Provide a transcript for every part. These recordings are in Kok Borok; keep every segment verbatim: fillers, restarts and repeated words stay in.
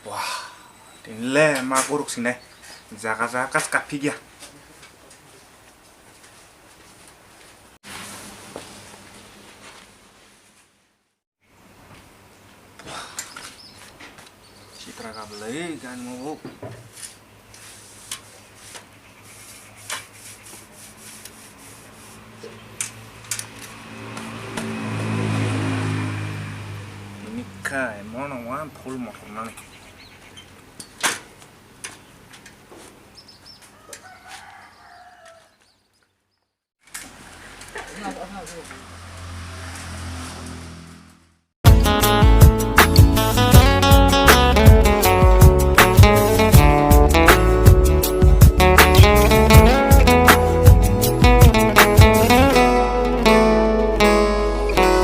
Wah, tinle ma guruk sine. Jaga jaga kas kaphi gya. Sitra ka belai gan mo. Ini kai mono wan full motor nani.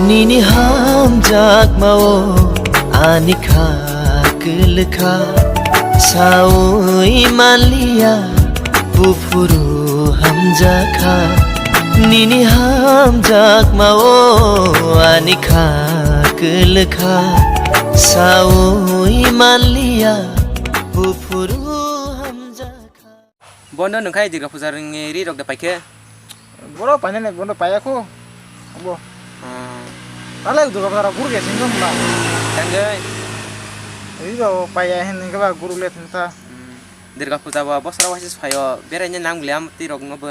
Nini hamjakmao ani kha kwlwkha, saui manliya buphuru hamjakha. Nini hamjakmao ani kha kwlwkha, saui manliya buphuru hamjakha. Bondo nungkhai Durga puja rwngni ri rok da paikhe? Boro painani bondo paiya kho. Bo. Hmm. Talai Durga puja rok guru ya singko mla. Tangoi. Ri rok paiya hin nungkhe ba guru le thungta. Hmm. Durga puja bo bosoro waisa phaio beraina nang liam ti rok no bo.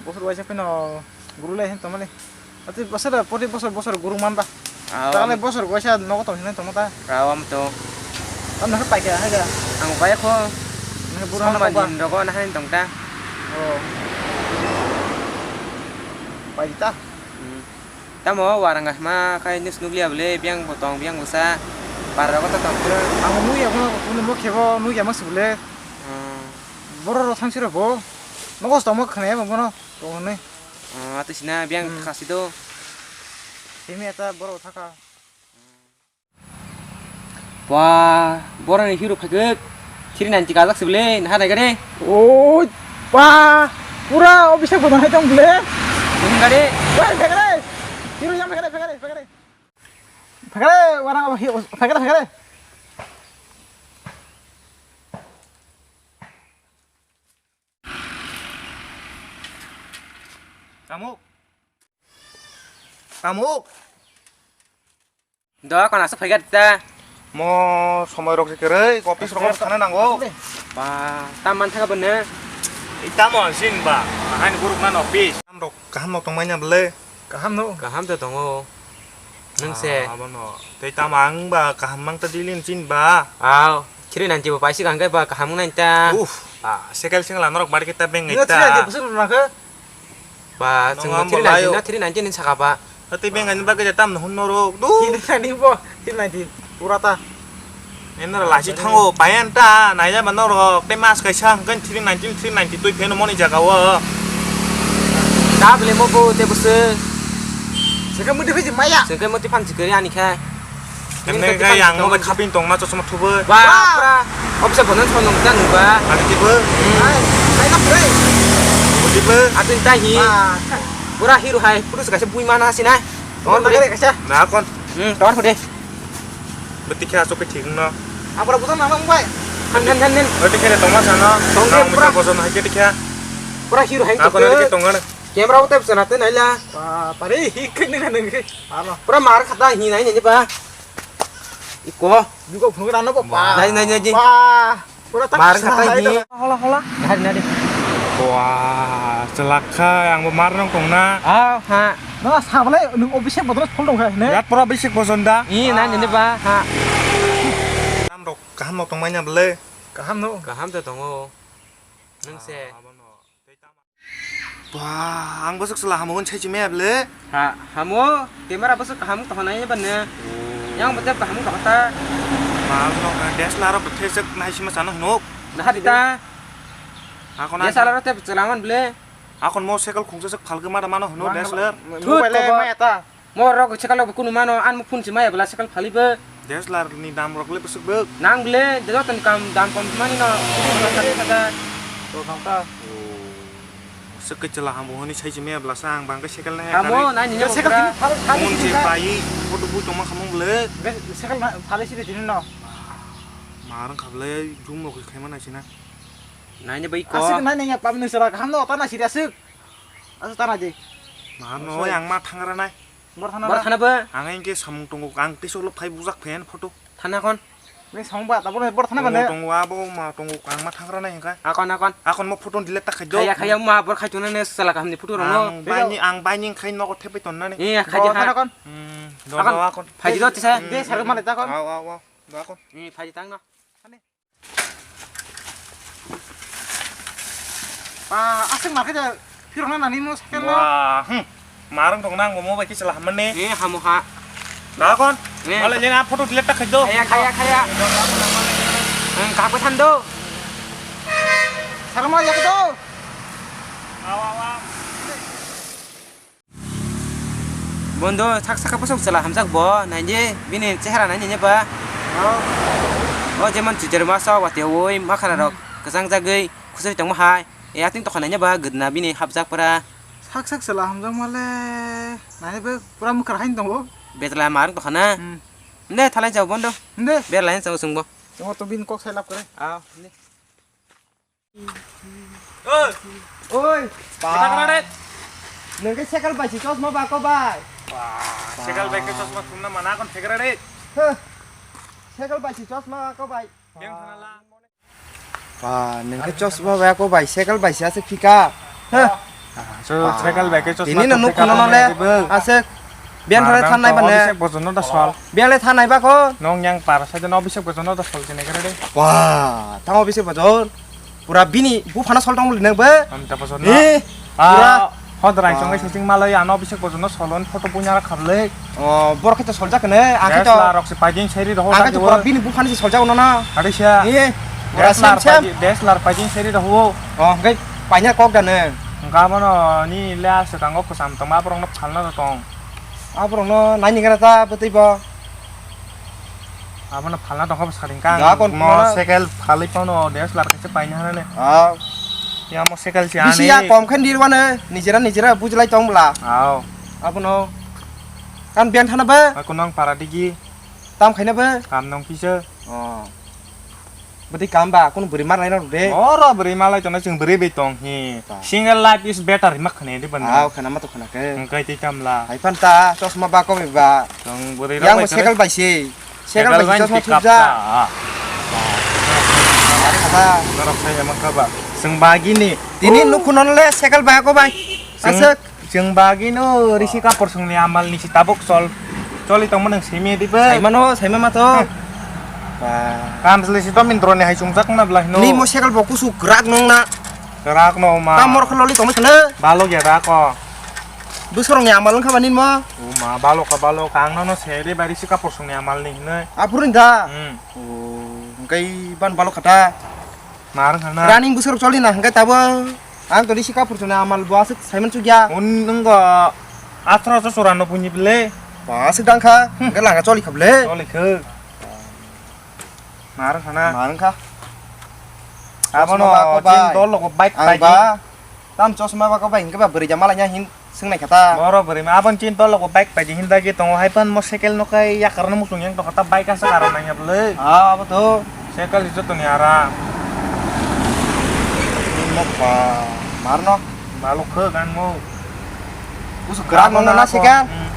Bosor waisa phino guru le hin tomali. Ati bosor pori bosor bosor guru man ba. Aw, Takle am- bosor waisa nogo tong hinai tongma ta. Aw, am to. Am nang pai kha hai ga. Ang bai kho. Nang buru Song na man ba. Din rogo na hin tong ta. Oh. Pai ta. Hmm. Tamo warang ma khai nus nuklia bole biang botong biang busa. Par rogo ta tong. Ang nui ya kono kono mo khebo nui ya mak sibule. Hmm. Boro ro thang sira bo. Nogo tongma khana ya bono. Tong ne. Ah, ati sina biang Hmm. Thaka si do. Simi eta boro thaka. Wah, boro ni hero phagek. Three ninety kajak sibole, naha nai gade. Oi, pa, pura office ko nai tong bole. Ini gade. Wah, phagre. Hero yang phagre, phagre, phagre. Phagre, warang apa hi, phagre, phagre. Tamo. Tamo. Do, kon asa phaiga ta. Mo somoi rok se kwrwi, office rok thana nango. Ba, tam man thaka benne. Itamo sin ba, hain guruk nan office. Tam rok kaham no tongmai na bele. Kaham no. Kaham to tongo. Nung se. Ah, abono. Tei tamo ang ba kaham mang ta dilin sin ba. Aw, three ninety bo paisi kang kai ba kaham nang ta. Uf, ah, sekel sengla norok bar kita beng ngai ta. Three ninety bosok rok nakhe. Ba, chwng three ninety na three ninety ni saka ba. Tei beng ngai ba khe tam no hun norok. Du. Three ninety bo, three ninety. Pura ta. Enora lachi thango, payan ta, naija ba norok, tei mas kaisa hwnkhe three nineteen, three ninety twi pheno moni jaga o. Ta bele mo bo, tei bwswk. Sengkhe mwtwi phaiji maya. Sengkhe mwtwi phan sikori ani khe. Emne khe yang mo bai khapin tong ma chosma thubui. Ba, pura. Office bono chon nong ta nung ba. Ani tibo. Ai, ai na pure. Tibo. Atun ta hi. Pura hero hai, pura kaisa bui mana sinai. Tor phure kaisa. Na kon. Hmm, tor phure. Beti khe asok khe thik no. Abra buta nama mbai. Han han han han. Beti khe tongma sana. Tong khe pura. Boson hai khe tikha. Pura hero hai. Ako na khe tongan. Camera utai sana te naila. Ba pare hi khe nang nang khe. Ano. Pura mar khata hi nai ni ba. Iko. Jugo phunuk rano ba. Nai nai nai. Ba. Pura tak mar khata hi. Hola hola. Hari nari. Wah, celaka yang bo mar nong tong na. Ah, ha. Nang sabalai nung office bodol phol dong kha ne? Yat pura bisik bojon da. Ih, nang ini ba, ha. Tam rok kaham no tong manya bele. Kaham no. Kaham to tongo. Nung se. Ba, ang bosok sela hamogon sai chimaya bele. Ha, hamo, camera bosok kaham to hanai ba ne. Yang bete kaham to hata. Ba, no, D S L R bete sek nai sima sana nuk. Nah, dita. Ako na. D S L R te chelaman bele. Akon mo cycle khungsa se phalgwi ma mano hwno. Wah, wrestler. Thut mobile ko ba. Maya ta. Mo rok cycle rok kunu mano, an mo phone se maya bwla cycle phali bo. D S L R ni dam rok le bwswk bwk. Nang bwle, de joto ni kam dam kom mani no. To thang ta. Tei chwla hambo hwnwi sai chimya bwlasa ang bangkhe cycle nai Hamo, kharwi. Nai nini Cycle mokra. Tini phal-, phal Mon sini je nai. Pai photo bu tongma khamung bwle. Cycle na-, phal sini tini no. Marang khablai jum rok khaima nai sina. Nai ni bai ko. Aswk nai nai ya pabni sara ham no ta na siri aswk. Aswk ta na di. Mar no Sorry. Ang ma thangra nai. Bor thana Bor ba? Thana ba? Ang engke samung tongo, ang tei solo phai bujak phen photo. Thana kon. Ni samung ba, tabor bor thana ba Tongo, ne? Tongo, abo ma tongo, ang ma thangra nai engka. Akon, akon. Akon mo photo delete ta khai do. Khaya, khaya, ma bor khai tuna ne sala kaham ni photo rong no. Ang bai ni, ang bai ni khai nogo thepai ton nani. Iya, khai Bor di thana ha. Kon. Hmm, do, Akon. Do, akon. Phai di do tisa. De, saruk male ta kon. Aw, aw, aw. Do akon. Ni phai di tang no. Ba, aswk market phirokna nani mo cycle no. Wah, hmm. Marang tong nang mo bai kisa hamne. Eh, hamo ha. Na kon? Eh. Mala jena photo delete ta khajdo. Khaya, khaya, khaya. Ang kape thando. Sarma jak do. Awa, awa. Bondo, sak saka bwswk chwla hamjak bo, naidi bini chehara naidi ba. Oh. O jemon chwitwrwima chok watwi oi makhara rok kwchang jagwi khusui tongma hai. E ating tokha naidi ba gwdna bini hapjak pura. Sak sak chwla hamjak male, naidi ba pura mwkhra hain tongo. Betla marwk tokha na. Hmm. Nde thalai chao bondo. Nde. Berlai chao chwngbo. Chwngbo to bini kok sai lab kare. Ah, nde. Oi. Oi. Kota kena, Dek? Nengke sekal bai si chosma ba ko bai. Wah, sekal bai ke chosma thumna mana kon sekra, Dek? Heh. Sekal bai si chosma ba ko bai. Yang sana la. Wah, nengke chosma ba ko bai, sekal bai si ase phika. Heh. Ah, so, cycle bai ke chosma Tini no nuk kono le. Asek. Bian thare than nai bane. Obisek bojono da sol. Bian le than nai ba ko. Nong yang par sa no obisek bojono da sol jene kare de. Wah, tang obisek bojon. Pura bini bu phana sol tong le nang ba. Am ta bojono. Eh. Pura. Hot rai chong sing malai ano obisek bojono solon photo punya ra khablek. Oh, borok khe to soljak kene, ang khe to Tesla rok se paiding seri roho. Ang khe to pura bini buphani se soljak no na. Hari sia. Ni. Tesla paiding seri roho. Oh, hwnkhe paina kok da ne. Hwnkhe abono ni le ase kango kwcham tongma borok no phalna tong. Aborok no naini gara ta bwtwi bo. Abono phalna tongkha bo saring kang. Da kon mo phalna. Sekel phalwi pano D S L R kaisa paina hanane. Ah. Ya mo sekel si ani. Bisi ya kom khe nirwane nijera nijera bujlai tong bla. Aw. Abono. Kan bian thana ba? Ako nang para digi. Tam khaina ba? Kam nong kisa. Oh. Bwtwi kam ba, kunu bwrwi ma laina rw de. Oro bwrwi ma lai tongo, chwng bwrwi bai tong hi. Ta. Single life is better, hima khne di bana. Aw, khana ma to khana khe. Hwnkhe twi kamla. Hai phan ta, chosma ba ko ba. Chwng bwrwi rok bai. Yang mo sekal bai se. Sekal bai chosma thupja. Are kha ba. Norok sai emang kha ba. Chwng ba gini. Tini nukhu non le sekal ba ko bai. Chwng aswk. Chwng bagwi no risi kapor songni amal ni si tabuk chol, choli tongma nang simi di bai. Saimano, saima ma to. Ba. Kan sele si to min drone hai chungjak na bla hino. Ni mo sekal bo kusu grak nong na. Grak no ma. Tamor kholo li tongma khana. Balo ya da ko. Busorong ni amal wngkha ba nin mo. O ma balo ka balo ka ang no no se de bari si kapor songni amal ni hino. Aphuru da. Hmm. O, hwnkhe ban balo khata. Mar khana. Running busur choli na hwnkhe tabo. Ang to risi kapur chuna amal bo aswk saiman chukya. Un nunggo atharoso chora no buini bile. Ba aswk dang kha. Hmm. Hwnkhe langa choli kha bile. Choli kha. Mar khana. Mar kha. Abono chosma ba ko chin bai. Dol logo bike ang bai ba. Tam chosma ba ko bai hwnkhe ba bwrwi ja malanya hin. Swngnai kha ta. Boro bwrwi ma aboni chin tolo bo bike paidi hin dagi tongo hai phan mo cycle no kai yakar no muchung yang tongkha ta bike asa karo nang ya bwlwi. Ah, abo to. Cycle hi jotoni ara. Mo pa marno. Balok khe gan mo. Usu krak no na cycle. Hmm.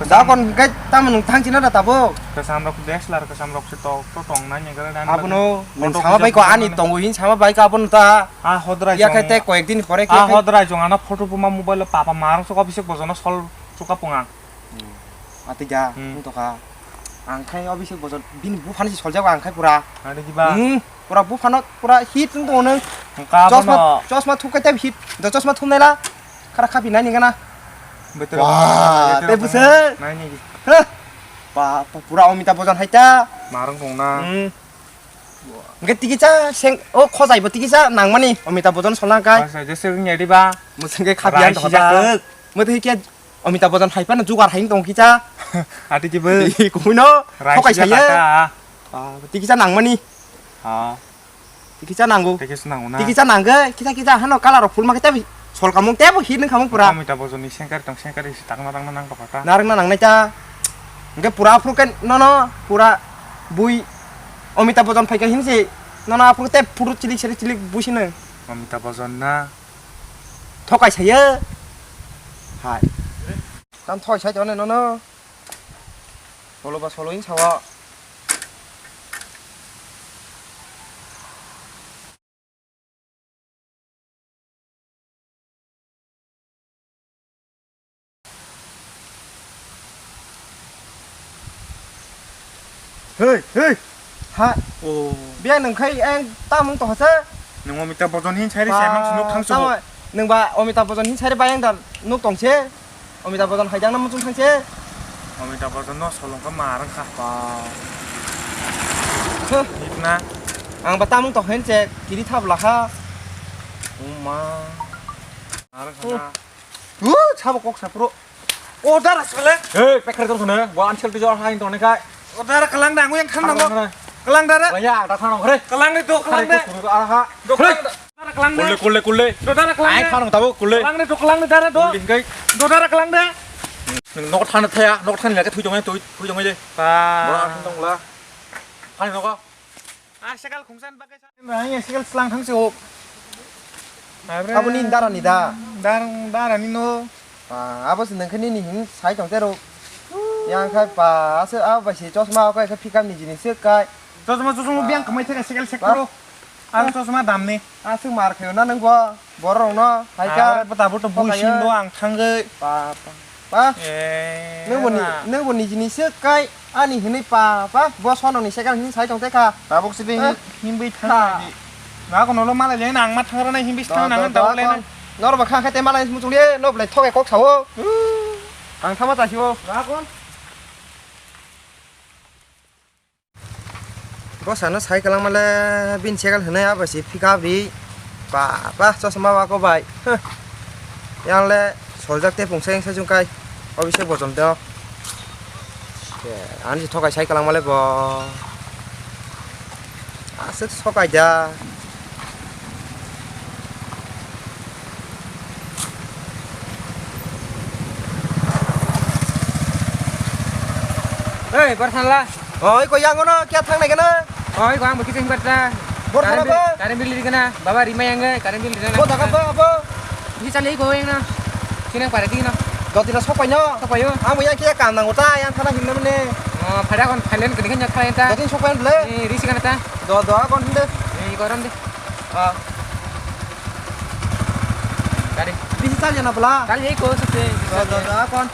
Da kon kai tamo nung thang china da tabo. Kesam rok D S L R kesam rok se tok to tong nang ya gale dan. Abono nung sama bai ko ani tongo hin sama bai ka abono ta. Ah, hodrai ya chong. Khe tei koyek din pore khe. Ah, hodrai chong, ano photo puma mobile o papa marang sok obisek bojono sol suka punga. Hmm. Ati ga, hmm. Wng tokha. Ang khai obisek bojon bini buphano si soljago ang khai pura. Adi diba? Hmm, pura buphano pura hit wng tongo nung. Wngka chosma, abono. Chosma thuk kai tei hit. Do chosma thum naila. Khara khapi nai ni gana. Betul. Wah, betul tei betul. Bwswk. Nai ni. Hah. Pa, pa, pura Amitabh Bachchan hai ta. Marang tong na. Hmm. Hwnkhe tikisa seng, o khojai bo tikisa nangmani Amitabh Bachchan solna kai. Khojai je se wngya diba? Mwswngkhe khapiya rai tongkha sijak ta. Mwtwi khe Amitabh Bachchan hai phano jugar hai tong kisa. Ati kibo. Kuino rai thokai sijak saya. Ta. Ah, tikisa nangmani. Ah. Tikisa nango. Tikisa nango na. Tikisa nangge, kisa kisa hano colour rok phulma khe tebo sol kamung tebo hit nang kamung pura. Amitabh Bachchan ni sengkar tong sengkar isi tangma tangma nang tokha ta. Narwkna nangnai ta. Hwnkhe pura aphuru khe nono pura bui Amitabh Bachchan phaikha hinsi nono aphuru tei photo chilik seri chilik buisino. Amitabh Bachchan na. Thokai sayo. Hai. Tam thoi sai tone nono. Solo ba solo hin sawa. Hei, hei. Ha. Oh. Biya nung khai ang tamung to hasa. Nung Amitabh Bachchan hin sai ri se mang sunuk thang subo. Nwng ba Amitabh Bachchan hin sai ri bayang dan nuk tong se. Amitabh Bachchan hai jang na muchung thang se. Amitabh Bachchan no solong ka ma rang kha. Ba. Huh. Nik na. Ang ba tamung to hen che kiri thap la kha. Uma. Arang kha na. Uh, sabo kok sapro. O dara sale. Hey, pekre tong sana. Bo ansel tijor hain tong ne kai. O dara kalang da, ang yang khan nango. Kalang da. Kalang da ra. Laya, da khan nang re. Kalang ni do, kalang da. Kuru ara ha. Do kalang da. Dara kalang da. Kulle, kulle, kulle. Do dara kalang da. Ai khan nang tabo kulle. Kalang ni do, kalang ni dara do. Kulle kai. Do dara kalang da. Nok than thaya, nok than lage thui jong thui, thui jong je. Ba. Bora than tong la. Hani nok. Ah, sekal khungsan bagai sa. Rai sekal slang thang se o. Abre. Abo ni dara ni da. Dar, dara ni no. Ah, abo se nang khe nini hin sai tong te ro. Yang khai pa, ase abo bai se chosma o kai khe phikam ni jinis se kai. Chosma, chosma biang kamai thaka sekal sek pro. Ang chosma dam ni. Aswk mar khayo na nang bo. Borok rok no hai kha. Abo tabuk to bui sin do ang thangwi. Pa, pa, pa. Eh, nwng bo ni, nwng bo ni jinis se kai ani hinwi pa, pa. Bo sono ni sekal hin sai tong te kha. Tabuk sidi hin bai thang. Na ko nolo malai le nang ma thang rana hin bai thang nang tabuk le na. Nor ba kha kha te malai muchung le no blai thoke kok sao. Ang thama ta hibo. Na ko. Bwsano sai kwlangma le bini cycle hwnwi abo se pick up ri. Ba, ba, chosma ba ko bai. Huh. Yang le soljak tei pungsa yang sajung kai. Obo se bochom teo. Ani se thokai sai kwlangma le bo. Aswk sokai da. Oi, bor thanla. Oi, ko yang ono kya thang nai kana? Oi, ko ang bukit sing berta. Bor thanla ba? Current bill ri kana? Baba rima yang current bill ri kana? Bo daga ba abo? Ini chale ko yang na. Sini pare di na. Doti na sopai no. Sopai yo. Ang yang kya kam nang uta yang thana himna mene. Oh, pada kon thailen kene kene thailen ta. Doti sopai ble. Ini risi kana ta. Do do kon hinde. Ini koran de. Kari. Bisi chal jana bla. Chal jai ko sute. Do do do kon.